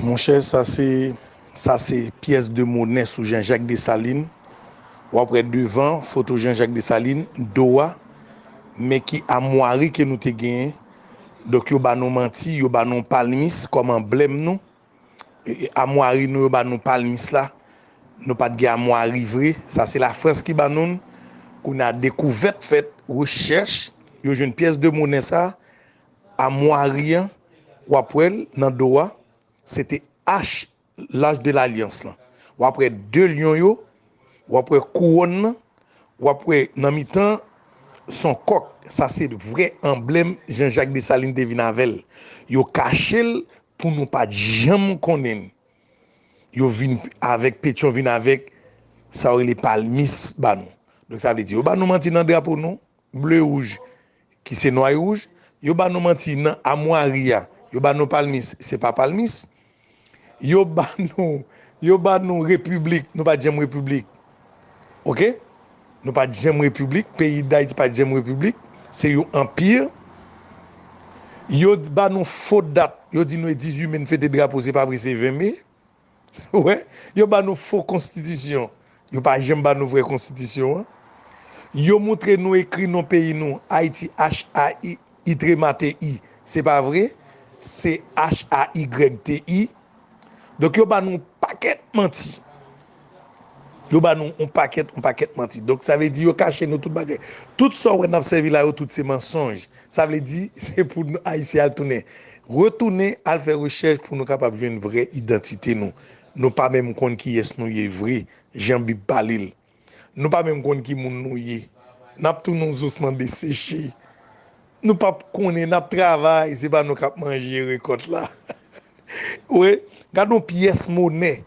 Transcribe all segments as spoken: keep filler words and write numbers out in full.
Monchè, sa se, sa se pyès de monè sou Jean Jacques Dessalines. W ap wè devan foto Jean Jacques Dessalines, do a, men ki amwari ke nou te genyen. Donk, yo ba nou manti, yo ba nou palmis kòm anblèm nou. E, e, amwari nou, yo ba nou palmis la. Nou pa t gen amwari vre. Sa se Lafrans ki ba nou l. Kounye a, dekouvèt fèt, rechèch, yo jwenn pyès de monè sa. Amwari an, w ap wè l nan do a, se te H, l'âge de l'alliance lan. W ap wè de lyon yo, w ap wè kouwòn nan, w ap wè nan mitan, s on kòk. Sa se vrè anblèm Jean Jacques Dessalines te vin avè l. Yo kache l pou nou pa t janm konnen l. Yo vin avèk, Petyon vin avèk sa yo rele palmis ba nou. Donk, sa vle di, yo ba nou manti nan drapo nou, ble wouj, ki se nwa e wouj. Yo ba nou manti nan amwari a. Yo ba nou palmis, se pa palmis. Yo ba nou, yo ba nou repiblik, nou pa t janm repiblik. Oke? Nou pa t janm repiblik, peyi Dayiti pa t janm repiblik. Se yon anpi. Yo ba nou fo dat, yo di nou e dizuit me n fete drapo, se pa vre, se ven me. Wè, yo ba nou fo konstitisyon. Yo pa janm ba nou vrè konstitisyon an. Yo moutre nou ekri non peyi nou, Ayiti, H A I, I trema T I. Se pa vre, se H A Y T I. Donk, yo ba nou pakèt manti. Yo ba nou yon pakèt, yon pakèt manti. Donk, sa vle di yo kache nou tout bagay. Tout sa w wè n ap sèvi la yo, tout se mansonj. Sa vle di, se pou nou, Ayisyen al tounen. Retounen, al fè rechèch pou nou kapab jwenn vrè idantite nou. Nou pa menm konn kiyès nou ye vre, jan Bib pale l. Nou pa menm konn ki moun nou ye. N ap tounen yon zosman deseche. Nou p ap konnen, n ap travay, se pa nou k ap manje rekòt la. Wi, gad yon pyès monè.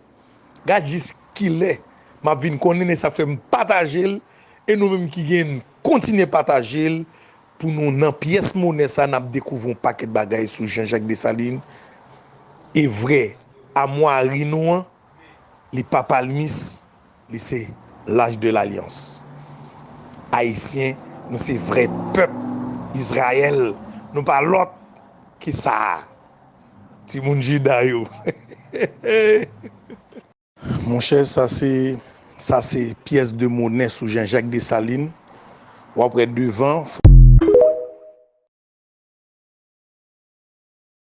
Gad jis kilè m ap vin konnen, e sa fè m pataje l, e nou menm ki gen, kontinye pataje l, pou nou nan pyès monè sa, n ap dekouvri yon pakèt bagay sou Jean Jacques Dessalines. E vrè, amwari nou an, li pa palmis, li se l'âge de l'alliance. Ayisyen, nou se vrè pèp Izrayèl, nou pa lòt ke sa a. Timoun Jida yo. Monchè, sa se, sa se pyès de monè sou Jean Jacques Dessalines. W ap wè devan,